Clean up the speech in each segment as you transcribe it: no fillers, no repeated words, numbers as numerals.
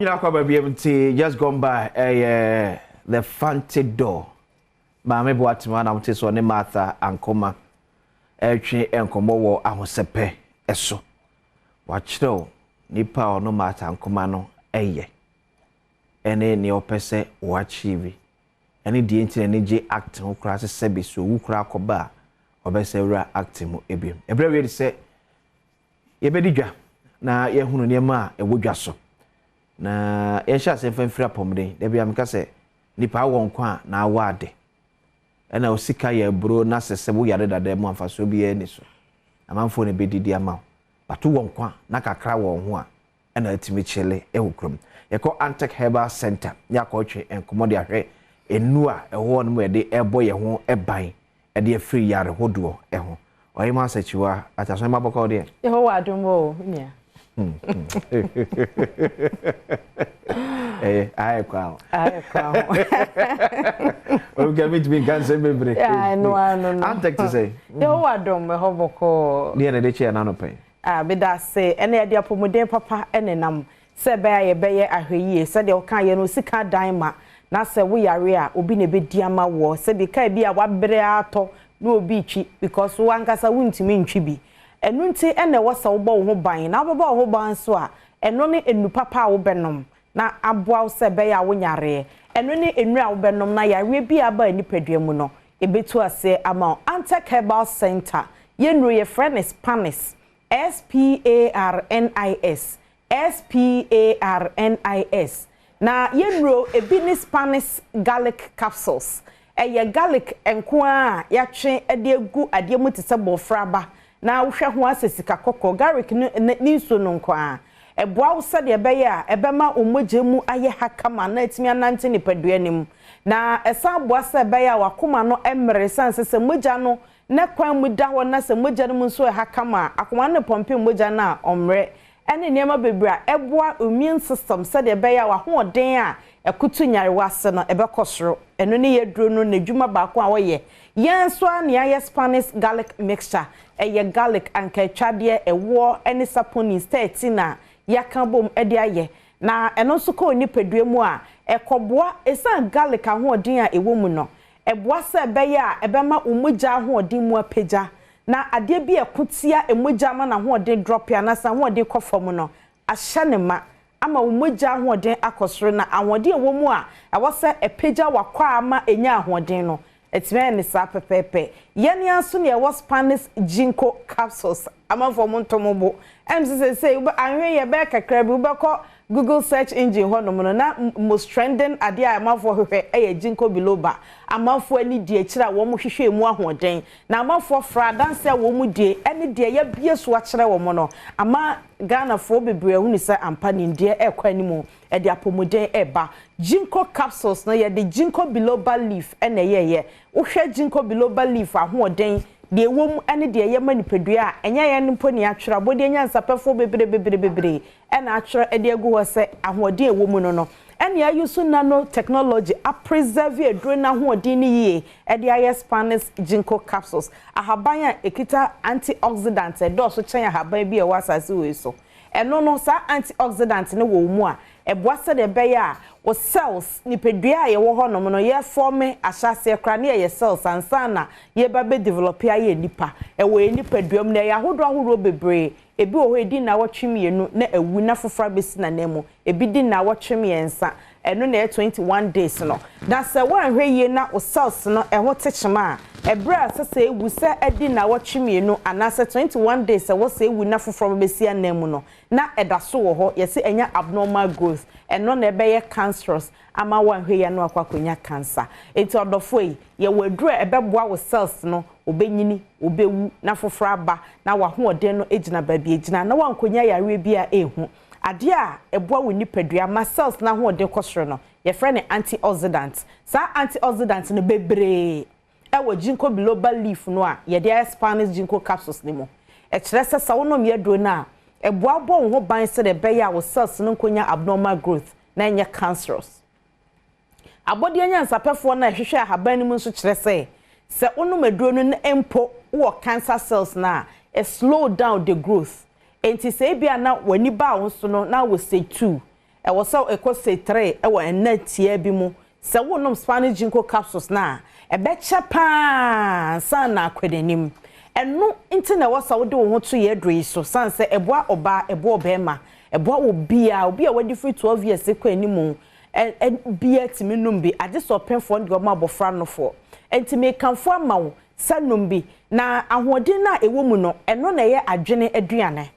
Nyina kɔ baabi nti just gone by ɛyɛ The Fante Door. Maame Boatema na wote so ne Martha Ankoma ɛretwe nkɔmmɔ wɔ ahosɛpɛ ɛso. Wakyerɛw nipa a ɔno Martha Ankoma no ɛyɛ, ɛne nea ɔpɛ sɛ wɔachieve, ɛne deɛ nti n'ani gye acting ho koraa, sɛ sɛbi so owu koraa kɔba a, ɔbɛsɛ wura acting mu ebiem. Ɛberɛ wie de sɛ yɛbɛdi dwa na yɛhunu nneɛma a ɛwɔ dwa so na yɛnhyɛ asɛm fa mfiri apɔmuden. Dabi a meka sɛ nipa awɔ nkwa a na awɔ ade, ɛna osika yɛ aburo na sɛ woyare dada mu amfasoɔ biara ni so, amanfoɔ na ɛbɛdidi ama wo bato wɔ nkwa na kakra wɔ ho a, ɛna atumi kyele ɛwɔ kurom. Yɛkɔ Antec Herbal Center ne akɔtwe nkɔmmɔ de ahwɛ enu a ɛwɔ hɔ no mu yɛde ɛbɔ yɛn ho ɛban ɛde afiri yare hodoɔ ɛho. Ɔyɛ mu asɛkyiwa ataso ɛma bɔkɔ deɛ. Yehowa adom o, nua. Ɛyɛ ayɛ kwa o. Ayɛ kwa ho. Obi mi tumi nka nsɛm bebree. Ɛno ano no. Antec te sɛ. Yehowa adom, ɛhɔ bɔkɔɔ. Deɛ na ɛde kyɛ ɛna no pɛn. Ah, meda ase. Ɛna yɛde apɔmuden papa ɛne nam sɛ ɛbɛyɛ a yɛbɛyɛ ahwɛ yie sɛdeɛ wɔka yɛ no, sika dan ma na sɛ woyare a, obi na ɛbɛdi ama woɔ. Sɛbi kaa bi a wabrɛ atɔ na obi twi because wo ankasa wontumi ntwi bi. Ɛno nti ɛna ɛwɔ sɛ wobɔ wo ho ban, na wobɛbɔ wo ho ban nso a, ɛno ne enu papa a wobɛnom na aboa wo sɛ ɛbɛyɛ a wonyareɛ. Ɛno ne nnuro a wobɛnom na yareɛ bi a aba nipadua mu no ɛbɛtu aseɛ ama wo. Antec Herbal Center, yɛn nnuro yɛfrɛ no Sparnis, Sparnis, Sparnis. Na yɛn nnuro ebi ne Sparnis Garlic Capsules. Ɛyɛ garlic nko a yɛatwe de agu adeɛ mu te sɛ bɔfraba na wohwɛ ho asɛ sika kɔkɔɔ. Garlic no ne nsuo no nko a ɛboa wo sɛdeɛ ɛbɛyɛ a ɛbɛma wo mogya mu ayɛ ha kama na atumi anante nipadua no mu, na ɛsan boa sɛ ɛbɛyɛ a wakoma no mmerɛ san sɛ mogya no ne kwan mu da hɔ, na sɛ mogya no mu nso ɛha kama a, akoma no pɔmpe mogya no a ɔmmerɛ, ɛne nneɛma bebree a ɛboa immune system sɛdeɛ ɛbɛyɛ a wahoɔden a ɛkoto nyarewa ase no ɛbɛkɔ soro. Ɛno ne yɛ duro no n'adwuma baako a wɔyɛ. Yɛn nso a nea yɛ Spanish Garlic Mixture, ɛyɛ garlic, ankatwadeɛ, ɛwoɔ ɛne saponins 13 a yɛaka bom ɛde ayɛ, na ɛno nso kɔɔ nipadua mu a ɛkɔboa. Ɛsiane garlic ahoɔden a ɛwɔ mu no, ɛboa sɛ ɛbɛyɛ a ɛbɛma wo mogya ahoɔden mu apagya, na adeɛ bi a ɛko tia mogya ma n'ahoɔden drop anaasɛ ahoɔden kɔ fam no ahyɛ ne ma ama wo mogya ahoɔden akɔ soro, na ahoɔden a ɛwɔ mu a ɛwɔ sɛ ɛpagya wakɔ ama ɛnya ahoɔden no ɛtumi ayɛ ne saa pɛpɛɛpɛ. Yɛn nso ne ɛwɔ Spanish Ginkgo Capsules. Amanfoɔ mo nto mo bo sɛ ahwɛ yɛ bɛyɛ kakra bi, wobɛkɔ Google search engine hɔnom no na most trending adeɛ a amanfoɔ hwehwɛ ɛyɛ ginkgo biloba. Amanfoɔ ani di akyire a wɔn hwehwɛ mu ahoɔden, na amanfoɔ fra adanse a wɔn mu die ɛne deɛ yɛbie so akyerɛ wɔn no ama Ghanafoɔ bebree ahunu sɛ ampa nimdeɛ ɛrekɔ anim, ɛde apɔmuden ɛreba. Ginkgo capsules no, yɛde ginkgo biloba leaf ɛna ɛyɛyɛ. Wohwɛ ginkgo biloba leaf ahoɔden deɛ ɛwɔ mu ɛne deɛ ɛyɛ ma nipadua a, ɛnyɛ yɛn mpo ne atwerɛ. Abɔdeɛ nyansapɛfoɔ bebree bebree bebree ɛna atwerɛ ɛde agu hɔ sɛ ahoɔden a ɛwɔ mu no ɛne ayi so nano technology apreserve aduro n'ahoɔden no yie ɛde ayɛ Spanish Ginkgo Capsules. Ahaban a ɛkita antioxidant ɛdɔɔso kyɛn ahaban bi a ɛwɔ asase wei so. Ɛno no, saa antioxidant no wɔ mu a ɛboa sɛdeɛ ɛbɛyɛ a wɔ cells nipadua a yɛwɔ hɔnom no yɛfɔme ahyɛaseɛ koraa ne yɛyɛ cells ansa na yɛba bɛ develop ayɛ nipa. Ɛwɔ yɛ nipadua mu na ɛyɛ ahodoɔ ahodoɔ bebree. Ebi wɔ hɔ edi 92 na ewu na foforɔ abɛsi n'anan mu. Ebi di 83, ɛno na ɛyɛ 21 days no. Na sɛ wɔanhwɛ yie na wo cells no ɛho te kyema a, ɛberɛ a sɛ ewu sɛ ɛdi 92 anaasɛ 21 days ɛwɔ sɛ ewu na foforɔ bɛsi anan mu no, na ɛda so wɔ hɔ, yɛsɛ ɛnya abnormal growth. Ɛno na ɛbɛyɛ cancerous ama wɔanhwɛ yie no akɔ akɔnya cancer. Eti ɔdɔfoɔ yi, yɛwɔ aduro a ɛbɛboa wo cells no, obɛnyini, obɛwu na foforɔ aba, na wahoɔden no gyina baabi egyina na wankɔnya yareɛ bi a ɛɛhu. Adeɛ a ɛboa wo nipadua ma cells n'ahoɔden kɔ soro no, yɛfrɛ no antioxidant. Saa antioxidant no bebree ɛwɔ ginkgo biloba leaf no a yɛde ayɛ Spanish Ginkgo Capsules ne mu. Ɛkyerɛ sɛ wonom yɛ duro no a, ɛboa bɔ wo ho ban sɛdeɛ ɛbɛyɛ a wo cells no nkɔnya abnormal growth na ɛnyɛ cancerous. Abɔdeɛ nyansapɛfoɔ no a ɛhwehwɛ ahaban no mu nso kyerɛ sɛ wonom aduro no na mpo wɔ cancer cells no a, ɛ slow down the growth. Nti sɛ ebi a na w'ani baa wo so no na wɔ stage 2. Ɛwɔ sɛ ɛkɔ stage 3 ɛwɔ nna tiaa bi mu. Sɛ wonom Spanish Ginkgo capsules no a, ɛbɛkyɛ paa ansa na akɔ n'anim. Ɛno nti na ɛwɔ sɛ wode wo ho to yɛn aduro yi so, sane sɛ ɛboa ɔbaa, ɛboa ɔbarima, ɛboa obiara, obi a wadi firi 12 years kɔ anim biara tumi nom bi, agye sɛ ɔpemfoɔ no deɛ ɔma abɔfra nofoɔ. Enti mekamfo ama wo sɛ nom bi, na ahoɔden no a ɛwɔ mu no, ɛno na ɛyɛ adwene aduane.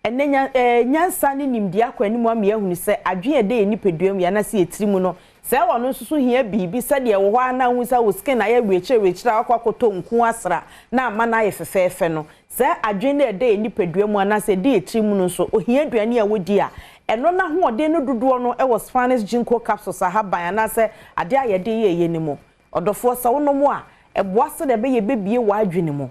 Ɛnnɛ, nya, eh, nyansa ne nimdeɛ akɔ anim ama yɛahunu sɛ adwene a ɛda yɛn nipadua mu, yɛn anaasɛ yɛn tiri mu no, sɛ ɔno nso so hia biribi sɛdeɛ ɛwɔ hɔ ara na wohu sɛ wo skin ayɛ werekyerɛwerekyerɛ a woakɔ akɔtɔ nku asra na ama no ayɛ fɛfɛɛfɛ no, saa adwene no a ɛda yɛn nipadua mu anaasɛ ɛda yɛn tiri mu no nso, ohia aduane a wodi a ɛno n'ahoɔden no dodoɔ no wɔ Spanish Ginkgo capsules ahaban anaasɛ adeɛ a yɛde yɛeɛ no mu. Ɔdɔfoɔ, sɛ wonom a, ɛboa sɛdeɛ ɛbɛyɛ ɛbɛbue w'adwene mu.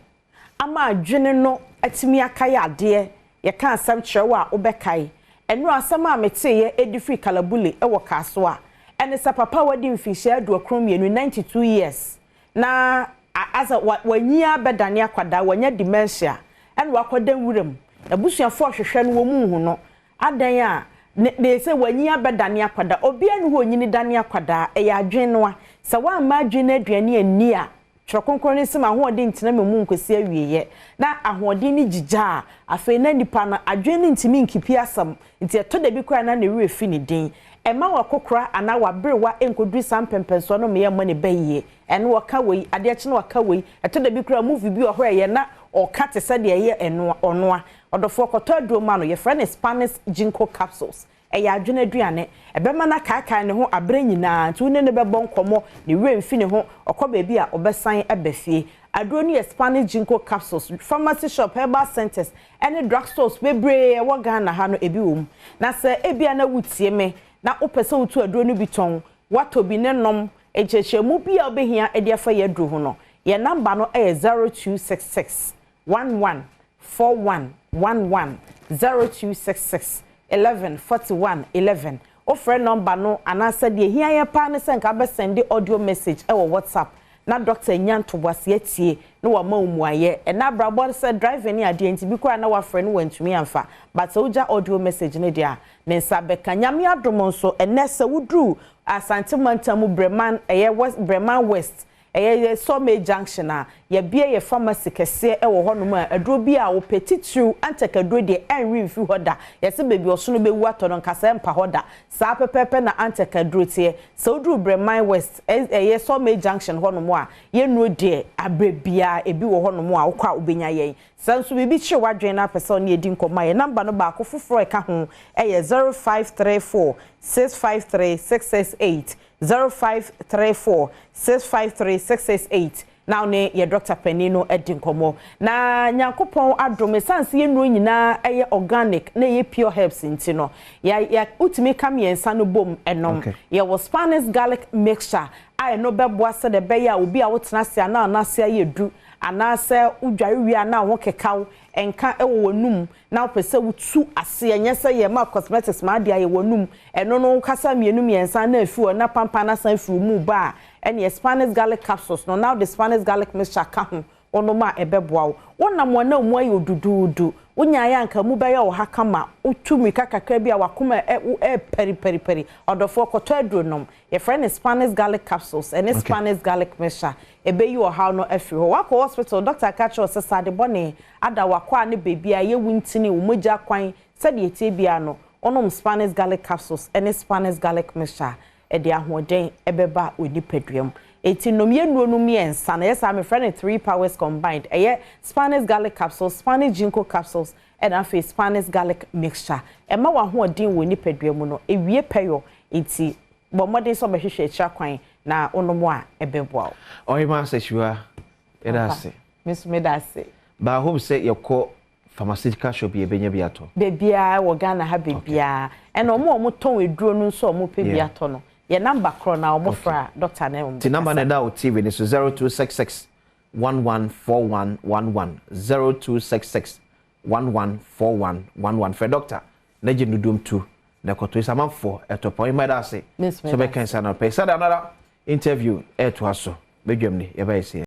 ama adwene no atumi akae adeɛ, yɛka asɛm kyerɛ wo a wobɛkae. Ɛnora asɛm a meteeɛ ɛdi firi Kalabule wɔ Kasoa, ɛne sɛ papa a wadi mfinhyia 92, 92 years, na asɛ wanyin ara bɛdane akwadaa, wanya dementia, ɛna wakɔda nwura mu. N'abusuafoɔ rehwehwɛ no wɔn nhu no. Adɛn a ne ne sɛ wanyin abɛdane akwadaa? Obiara nni hɔ a ɔnyini dane akwadaa, ɛyɛ adwene no a. Sɛ woamma adwene no aduane anni a, Twerɛ Kronkron no se, M'ahoɔden ntena me mu nkɔsi awieɛ. Na ahoɔden no gyigya a, afei na nipa no adwene no ntumi nkipi asɛm, nti ɛtɔ da bi koraa na ne werɛ fi ne din. Ɛmma w'akokora anaa w'aberewa nkɔduru saa mpɛnpɛnsoɔ no meyɛ mmɔ ne ba yie. Ɛno ɔka wei, adeɛ kye na waka wei. Ɛtɔ da bi koraa movie bi wɔ hɔ a ɛyɛ na ɔka te sɛ deɛ ɛyɛ ɛno ɔnoa. Ɔdɔfoɔ kɔtɔ aduro ma no, yɛfrɛ no Spanish Ginkgo Capsules. Ɛyɛ adwene aduane. Ɛbɛma no akaakae ne ho aberɛ nyinaa, nti wo ne no bɛbɔ nkɔmmɔ, ne werɛ mfi ne ho, ɔkɔ baabi a, ɔbɛsan aba fie. Aduro no yɛ Spanish Ginkgo capsules. Pharmacy shop, herbal centres, ne drug stores bebree a ɛwɔ Ghana ha no, ebi wɔ mu. Na sɛ ebia na wotie me na wopɛ sɛ wotu aduro no bi tɔn, woatɔ bi ne nom, nkyerɛkyerɛmu bi a wobɛhia de afa yɛn aduro ho no, yɛn number no yɛ 0266 11 41 11 0266 11 41 11 Wofrɛ nɔmba no anaasɛ deɛ ɛhia yɛn paa ne sɛ nka wobɛsɛnde audio message wɔ WhatsApp na dɔkta anya ntoboaseɛ atie na wama wo mmuaeɛ. Ɛnnɛ abrabɔ no sɛ driving ne adeɛ nti bi koraa na woafrɛ no wantumi amfa but sɛ wogya audio message no deɛ a ne nsa bɛka. Nyame adom nso ɛnnɛ sɛ woduru Asante mantam mu Breman ɛyɛ West Breman West Ɛyɛ yɛ Sawmill Junction a yɛabue yɛ pharmacy kɛseɛ wɔ hɔnom a aduro biara a wopɛ, titiriw Antec aduro deɛ ɛnwe mfiri hɔ da. Yɛse baabi ɔsono bɛwu atɔ no nka sɛ ɛmpa hɔ da. Saa pɛpɛɛpɛ na Antec aduro teɛ. Sɛ woduru Breman West, ɛyɛ Sawmill Junction hɔnom a, yɛn nnuro deɛ aberɛ biara ebi wɔ hɔnom a wokɔ a wobɛnya yɛn. Sɛ nso biribi kyere w'adwene na wopɛ sɛ wo ne yɛdi nkɔmmɔ a, yɛn number no baako foforɔ a ɛka ho yɛ 0534 653 668. 0534 653 668 na wo ne yɛ dɔkta panin no adi nkɔmmɔ. Na Nyankopɔn adom, ɛsiane sɛ yɛn nnuro nyinaa yɛ organic na ɛyɛ pure herbs nti no, yɛ, yɛ, wotumi ka mmiɛnsa no bom nom. Okay. Yɛwɔ Spanish garlic mixture a ɛno bɛboa sɛdeɛ ɛbɛyɛ a obi a wotena ase a na wo nan ase ayɛ du anaasɛ wodware wie a na wo ho keka wo, nka wɔ w'anum na wopɛ sɛ wotu aseɛ, nyɛ sɛ yɛma cosmetics ma adeɛ ayɛ w'anum, ɛno no wokasa mmienu mmiɛnsa na afi hɔ na pampan no asan afiri wo mu ba a, ɛneɛ Spanish garlic capsules no na wode Spanish garlic mixture ka ho, wonom a ɛbɛboa wo. Wonam a na wo mu ayɛ wo duduudu, wonyaeɛ a anka mu bɛyɛ wo ha kama, wotu mmirika kakra bi a w'akoma ɛɛpariparipari, ɔdɔfoɔ kɔtɔ aduro nom. Yɛfrɛ no Spanish garlic capsules ɛne Spanish garlic mixture. Ɛbɛyi ɔhaw no afiri hɔ. Woakɔ hospital, doctor aka akyerɛ wo sɛ sade bɔne ada w'akwaa ne baabi a ɛyɛ wo ntini, wo mogya kwan, sɛdeɛ ɛteɛ biara no, wonom Spanish garlic capsules ne Spanish garlic mixture a, ɛde ahoɔden bɛba wo nipadua mu. Enti nom yɛn nnuro no mmiɛnsa no, ɛyɛ saa a mefrɛ no three powers combined. Ɛyɛ Spanish garlic capsules, Spanish ginkgo capsules ɛna afei Spanish garlic mixture. Ɛma w'ahoɔden wɔ wo nipadua mu no, ɛwie pɛyɔ. Enti bɔ mmɔden sɛ wobɛhwehwɛ akyiri akwan na wonom a ɛbɛboa wo. Ɔhemaa Sɛkyiriwa, yɛda Papa, ase. me nso meda ase. But I hope sɛ yɛkɔ pharmaceutical shop yɛbɛnya bi atɔ. Baabiara, ɛwɔ Ghana ha baabiara. Ɛna wɔn a wɔtɔn aduro no nso a wɔpɛ bi atɔ no, yɛn number korɔ no ara, wɔfrɛ a, doctor ne wɔn Nti number no bɛkasa. ɛda wo TV no so, 0266 114111, 0266 114111. Frɛ doctor na gye nnudom tu na kɔtɔ yi sɛ amanfoɔ ɛtɔ pa. Ɔhemmaa yɛda ase Me nso sɛ meda wobɛka ase. nsa anɔpa yi. Sɛdeɛ another interview ɛretoa so. Badwam ni, yɛbɛyɛ sei.